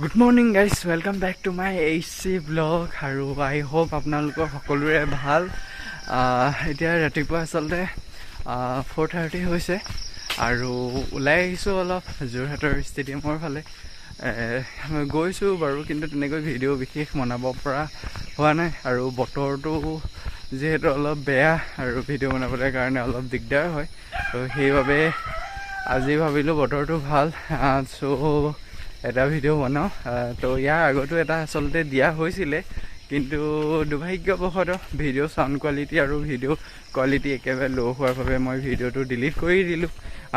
Good morning guys, welcome back to my HC vlog. আৰু আই hope আপোনালোকৰ সকলোৰে ভাল। এতিয়া ৰাতিপুৱা আচলতে 4:30 হৈছে আৰু ওলাই আহিছোঁ অলপ যোৰহাটৰ ষ্টেডিয়ামৰ ফালে। গৈছোঁ বাৰু, কিন্তু তেনেকৈ ভিডিঅ' বিশেষ বনাব পৰা হোৱা নাই আৰু বতৰটো যিহেতু অলপ বেয়া আৰু ভিডিঅ' বনাবলৈ কাৰণে অলপ দিগদাৰ হয়। ত' সেইবাবে আজি ভাবিলোঁ বতৰটো ভাল, চ' এটা ভিডিঅ' বনাওঁ। তো ইয়াৰ আগতো এটা আচলতে দিয়া হৈছিলে, কিন্তু দুৰ্ভাগ্যবশতঃ ভিডিঅ' চাউণ্ড কোৱালিটি আৰু ভিডিঅ' কোৱালিটি একেবাৰে ল' হোৱাৰ বাবে মই ভিডিঅ'টো ডিলিট কৰি দিলোঁ।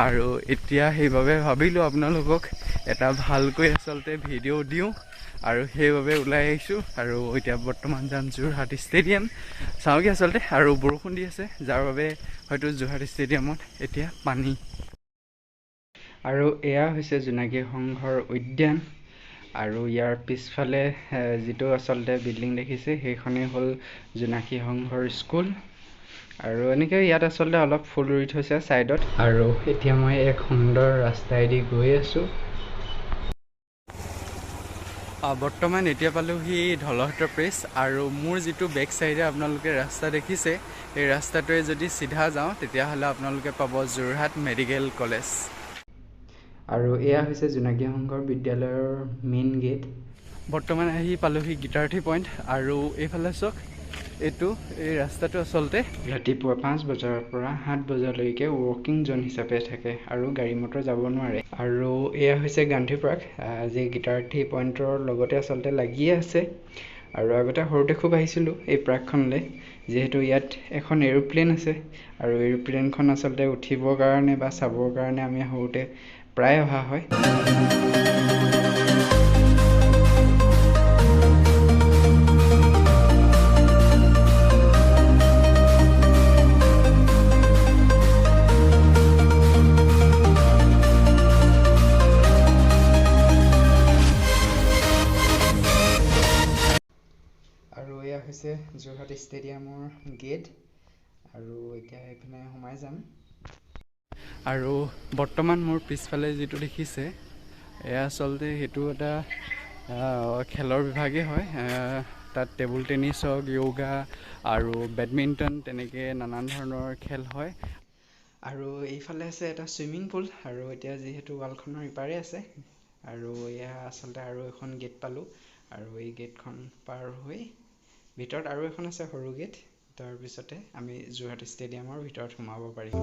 আৰু এতিয়া সেইবাবে ভাবিলোঁ আপোনালোকক এটা ভালকৈ আচলতে ভিডিঅ' দিওঁ আৰু সেইবাবে ওলাই আহিছোঁ। আৰু এতিয়া বৰ্তমান যাম যোৰহাট ষ্টেডিয়াম চাওঁগৈ আচলতে। আৰু বৰষুণ দি আছে, যাৰ বাবে হয়তো যোৰহাট ষ্টেডিয়ামত এতিয়া পানী। আৰু এয়া হৈছে জোনাকী সংঘৰ উদ্যান আৰু ইয়াৰ পিছফালে যিটো আচলতে বিল্ডিং দেখিছে সেইখনেই হ'ল জোনাকী সংঘৰ স্কুল। আৰু এনেকৈ ইয়াত আচলতে অলপ ফুল ৰুই থৈছে ছাইডত। আৰু এতিয়া মই এক সুন্দৰ ৰাস্তাইদি গৈ আছোঁ। বৰ্তমান এতিয়া পালোহি ধলহট্ট প্ৰেছ। আৰু মোৰ যিটো বেক চাইডে আপোনালোকে ৰাস্তা দেখিছে, এই ৰাস্তাটোৱে যদি চিধা যাওঁ তেতিয়াহ'লে আপোনালোকে পাব যোৰহাট মেডিকেল কলেজ। আৰু এয়া হৈছে জোনাকী সংঘৰ বিদ্যালয়ৰ মেইন গেট। বৰ্তমান আহি পালোহি গীতাৰ্থী পইণ্ট। আৰু এইফালে চাওক, এইটো এই ৰাস্তাটো আচলতে ৰাতিপুৱা 5 বজাৰ পৰা 7 বজালৈকে ৱৰ্কিং জ'ন হিচাপে থাকে আৰু গাড়ী মটৰ যাব নোৱাৰে। আৰু এয়া হৈছে গান্ধী পাৰ্ক, যি গীতাৰ্থী পইণ্টৰ লগতে আচলতে লাগিয়ে আছে। আৰু আগতে সৰুতে খুব আহিছিলোঁ এই পাৰ্কখনলৈ, যিহেতু ইয়াত এখন এৰোপ্লেন আছে আৰু এৰোপ্লেনখন আচলতে উঠিবৰ কাৰণে বা চাবৰ কাৰণে আমি সৰুতে প্ৰায় অহা হয়। আৰু এয়া হৈছে যোৰহাট ষ্টেডিয়ামৰ গেট। আৰু এতিয়া এইপিনে সোমাই যাম। আৰু বৰ্তমান মোৰ পিছফালে যিটো দেখিছে এয়া আচলতে সেইটো এটা খেলৰ বিভাগেই হয়। তাত টেবুল টেনিছ হওক, য়োগা আৰু বেডমিণ্টন, তেনেকৈ নানান ধৰণৰ খেল হয়। আৰু এইফালে আছে এটা চুইমিং পুল। আৰু এতিয়া যিহেতু ৱালখনৰ ইপাৰে আছে। আৰু এয়া আচলতে আৰু এখন গেট পালোঁ। আৰু এই গেটখন পাৰ হৈ ভিতৰত আৰু এখন আছে সৰু গেট, তাৰপিছতে আমি যোৰহাট ষ্টেডিয়ামৰ ভিতৰত সোমাব পাৰিম।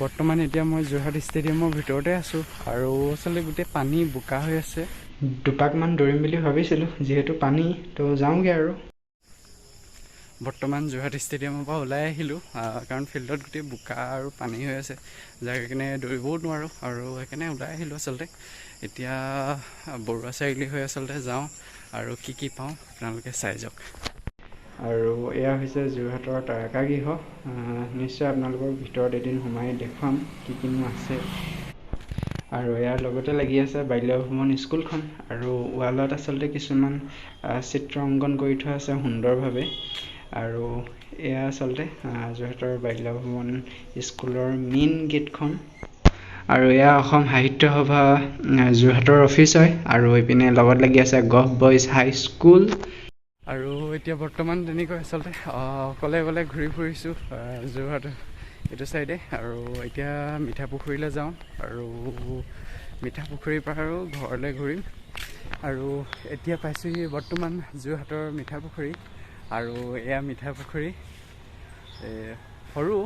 বৰ্তমান এতিয়া মই যোৰহাট ষ্টেডিয়ামৰ ভিতৰতে আছোঁ। আৰু আচলতে গোটেই পানী বোকা হৈ আছে। দুপাকমান দৌৰিম বুলি ভাবিছিলোঁ, যিহেতু পানী, তো যাওঁগৈ। আৰু বৰ্তমান যোৰহাট ষ্টেডিয়ামৰ পৰা ওলাই আহিলোঁ, কাৰণ ফিল্ডত গোটেই বোকা আৰু পানী হৈ আছে, যাৰ কাৰণে দৌৰিবও নোৱাৰোঁ। আৰু সেইকাৰণে ওলাই আহিলোঁ আচলতে। এতিয়া বৰুৱা চাৰিআলি হৈ আচলতে যাওঁ আৰু কি কি পাওঁ আপোনালোকে চাই যাওক। আৰু এয়া হৈছে যোৰহাটৰ তাৰকাগৃহ। নিশ্চয় আপোনালোকৰ ভিতৰত এদিন সোমাই দেখুৱাম কি কিনো আছে। আৰু ইয়াৰ লগতে লাগি আছে বাল্য ভৱন স্কুলখন। আৰু ৱালত আচলতে কিছুমান চিত্ৰ অংকন কৰি থোৱা আছে সুন্দৰভাৱে। আৰু এয়া আচলতে যোৰহাটৰ বাল্য ভৱন স্কুলৰ মেইন গেটখন। আৰু এয়া অসম সাহিত্য সভা যোৰহাটৰ অফিচ হয়। আৰু এইপিনে লগত লাগি আছে গভ বইজ হাই স্কুল। আৰু এতিয়া বৰ্তমান তেনেকৈ আচলতে অকলে অকলে ঘূৰি ফুৰিছোঁ যোৰহাট এইটো চাইডে। আৰু এতিয়া মিঠাপুখুৰীলৈ যাওঁ আৰু মিঠাপুখুৰীৰ পৰা আৰু ঘৰলৈ ঘূৰিম। আৰু এতিয়া পাইছোঁহি বৰ্তমান যোৰহাটৰ মিঠাপুখুৰী। আৰু এয়া মিঠাপুখুৰী সৰু,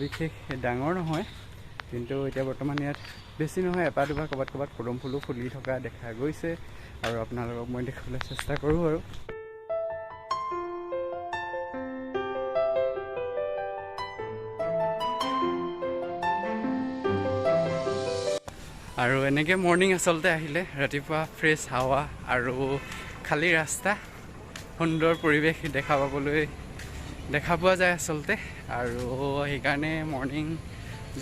বিশেষ ডাঙৰ নহয়, কিন্তু এতিয়া বৰ্তমান ইয়াত বেছি নহয়, এপাহ দুপাহ ক'ৰবাত ক'ৰবাত পদুম ফুলো ফুলি থকা দেখা গৈছে। আৰু আপোনালোকক মই দেখুৱাবলৈ চেষ্টা কৰোঁ। আৰু আৰু এনেকৈ মৰ্ণিং আচলতে আহিলে ৰাতিপুৱা ফ্ৰেছ হাৱা আৰু খালী ৰাস্তা, সুন্দৰ পৰিৱেশ দেখা পোৱা যায় আচলতে। আৰু সেইকাৰণে মৰ্ণিং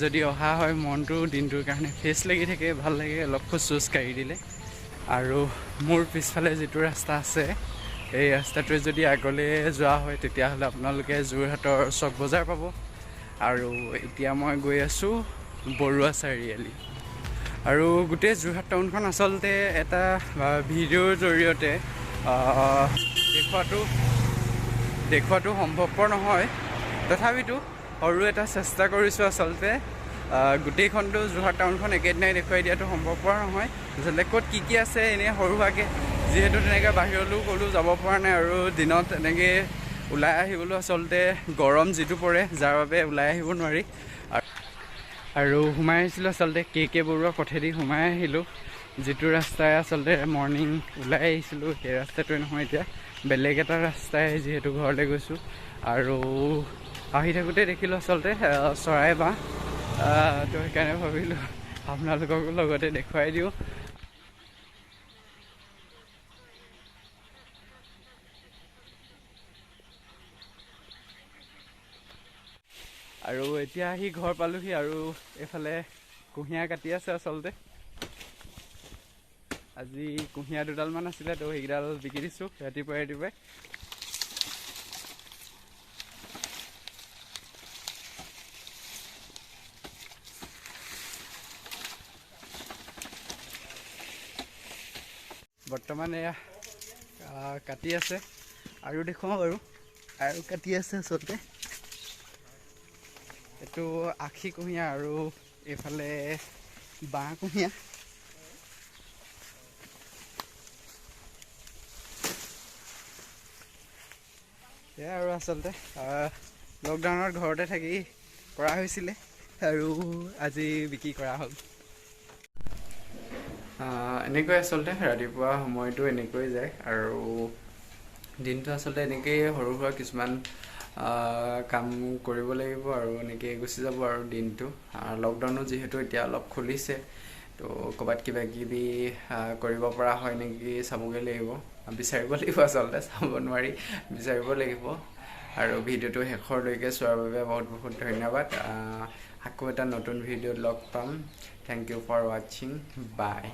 যদি অহা হয় মনটো দিনটোৰ কাৰণে ফ্ৰেছ লাগি থাকে, ভাল লাগে অলপ খোজ চোজ কাঢ়ি দিলে। আৰু মোৰ পিছফালে যিটো ৰাস্তা আছে, এই ৰাস্তাটোৱে যদি আগলৈ যোৱা হয় তেতিয়াহ'লে আপোনালোকে যোৰহাটৰ চক বজাৰ পাব। আৰু এতিয়া মই গৈ আছোঁ বৰুৱা চাৰিআলি। আৰু গোটেই যোৰহাট টাউনখন আচলতে এটা ভিডিঅ'ৰ জৰিয়তে দেখুৱাটো সম্ভৱপৰ নহয়, তথাপিতো সৰু এটা চেষ্টা কৰিছোঁ। আচলতে গোটেইখনটো যোৰহাট টাউনখন একেদিনাই দেখুৱাই দিয়াটো সম্ভৱপৰ নহয়। আচলতে ক'ত কি কি আছে এনেই সৰু সুৰাকৈ, যিহেতু তেনেকৈ বাহিৰলৈও ক'লো যাব পৰা নাই আৰু দিনত এনেকৈ ওলাই আহিবলৈ আচলতে গৰম যিটো পৰে যাৰ বাবে ওলাই আহিব নোৱাৰি। আৰু সোমাই আহিছিলোঁ আচলতে কে কে বৰুৱা পথেদি সোমাই আহিলোঁ, যিটো ৰাস্তাই আচলতে মৰ্ণিং ওলাই আহিছিলোঁ সেই ৰাস্তাটোৱে নহয়, এতিয়া বেলেগ এটা ৰাস্তাই যিহেতু ঘৰলৈ গৈছোঁ। আৰু আহি থাকোঁতে দেখিলোঁ আচলতে চৰাই বাঁহ, তো সেইকাৰণে ভাবিলোঁ আপোনালোকক লগতে দেখুৱাই দিওঁ। আৰু এতিয়া আহি ঘৰ পালোহি। আৰু এইফালে কুঁহিয়াৰ কাটি আছে আচলতে, আজি কুঁহিয়াৰ দুডালমান আছিলে তো সেইকেইডাল বিকি দিছোঁ ৰাতিপুৱাই ৰাতিপুৱাই। বৰ্তমান এয়া কাটি আছে আৰু দেখুৱাওঁ বাৰু, আৰু কাটি আছে আচলতে। এইটো আশী কুঁহিয়াৰ আৰু এইফালে বাঁহ কুঁহিয়াৰ। সেয়াই আৰু আচলতে লকডাউনত ঘৰতে থাকি কৰা হৈছিলে আৰু আজি বিক্ৰী কৰা হ'ল। এনেকৈ আচলতে ৰাতিপুৱা সময়টো এনেকৈ যায় আৰু দিনটো আচলতে এনেকৈয়ে সৰু সুৰা কিছুমান কাম কৰিব লাগিব আৰু এনেকৈয়ে গুচি যাব আৰু দিনটো। লকডাউনো যিহেতু এতিয়া অলপ খুলিছে, তো ক'ৰবাত কিবা কিবি কৰিব পৰা হয় নেকি চাবগৈ লাগিব, বিচাৰিব লাগিব, আচলতে চাব নোৱাৰি, বিচাৰিব লাগিব। আৰু ভিডিঅ'টো শেষৰলৈকে চোৱাৰ বাবে বহুত বহুত ধন্যবাদ। আকৌ এটা নতুন ভিডিঅ'ত লগ পাম। Thank you for watching, bye.